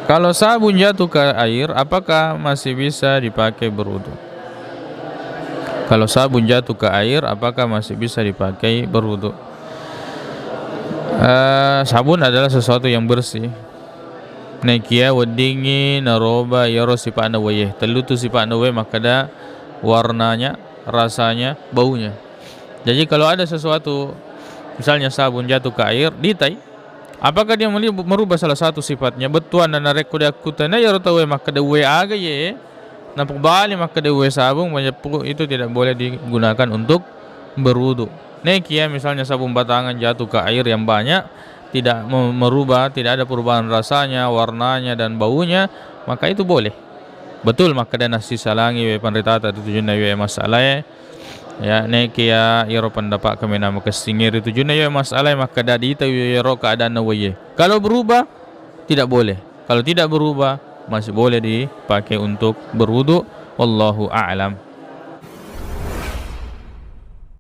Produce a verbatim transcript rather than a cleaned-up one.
Kalau sabun jatuh ke air, apakah masih bisa dipakai berwudu? Kalau sabun jatuh ke air, apakah masih bisa dipakai berwudu? Eh, sabun adalah sesuatu yang bersih. Nekia weddingi naroba iyaro sipa'na wae. Tellu tu sipa'na wae makkeda warnanya, rasanya, baunya. Jadi kalau ada sesuatu, misalnya sabun jatuh ke air, ditai. Apakah dia meli-, merubah salah satu sifatnya? Bettuanna narekko diakkutana iyaro tauwe makkeda wae aga ye, napubali makkeda wae sabung, majeppu itu tidak boleh digunakan untuk berwudu. Nekia misalnya sabun batangan jatuh ke air yang banyak, tidak me-, merubah, tidak ada perubahan rasanya, warnanya, dan baunya, maka itu boleh. Betul makkeda nassisalangi wae panritata ri tujunna wae masalae. Ya, nekia iyaro pendapat kaminang makessingnge ri tujunna wae masalae makkeda ditai iyaro keadaanna wae. Kalau berubah, tidak boleh. Kalau tidak berubah, masih boleh dipakai untuk berwudu. Wallahu a'lam.